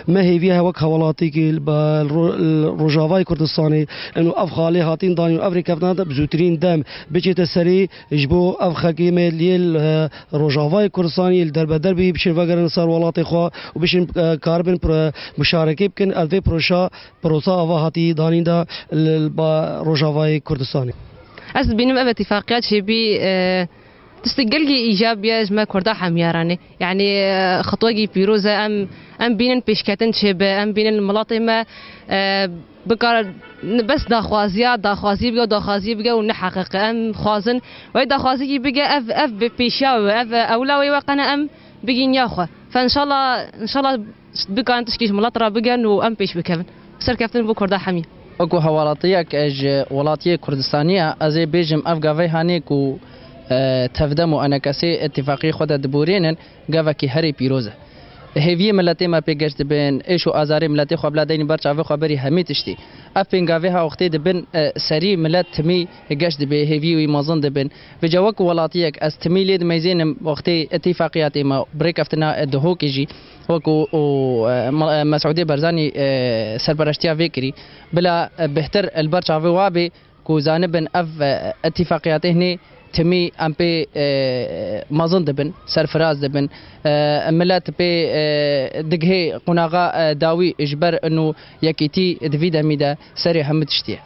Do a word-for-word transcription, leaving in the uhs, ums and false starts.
Me hêviya wek hewelatîkî li ba-, ro-, li Rojavayê Kurdistanê û ev xalê hatîn danîn û ev rêkeftina de bi zûtirîn dem biçête serî ji bo ev xelkê me lê li, e, Rojavayê Kurdistanê li derbeder bî, biçin vegerin ser welatê xwe û biçin, e, karibin pro-, muşarekê bikin. Ev vê proşa, prosa ava hatî danîn de li, li ba Rojavayê Kurdistanê. Ez dibînim ev îtîfaqiya çêbî, e, tiştek gelkî îcab ye ji me Kurda hemyaranê. Yanî, e, xetwekî pîroz e, em, em bînin pêşketin çêbe, em bînin miletê me, e, bikar bes daxwaziya, daxwazî bike û daxwazî bike û neheqiqe. Em xwazin, wê daxwazîkî bike, ev, ev bi pêşiya wê, ev ewla wê we qene em bigîn ya xwe. Fe înşallah, înşallah bikarin tişkî ji milet re bigerin û em pêş bikevin. Serkeftin bo Kurda hemî. Wekî hewelatiyek ji welatiyê Kurdistanî ye, ez ê bêjim ev gavê hanê ku, e, tevdem û enekesê îtîfaqiyê xwe de diborînin, gavekî herî pîroz e. Hêviyê miletê me pê geş dibin, êş û azarê miletê xwe bila deynî ber çavê xwe berî hemî tiştî. Ev pêngavê ha wextê dibin, e, serî milet timî geş dibê, hêviyê wî mezin dibin. Vêca wek welatiyek ez timî lê dimeyzênim wextê îtîfaqiyatê me, bi rêkeftina Duhokê jî, wek û, û, e, Me-, e, Mesûdê Barzanî, e, serpereştiya vê kirî, bila, e, bêhtir li ber çavê wa bê ku zanibin ev, e, îtîfaqiyatê hinê timî em pê, e, mezin dibin, serfiraz dibin. E, milet pê, e, digihê qonaxa, e, dawî ji ber ino yekîtî di vî demî de serê hemû tiştî ye.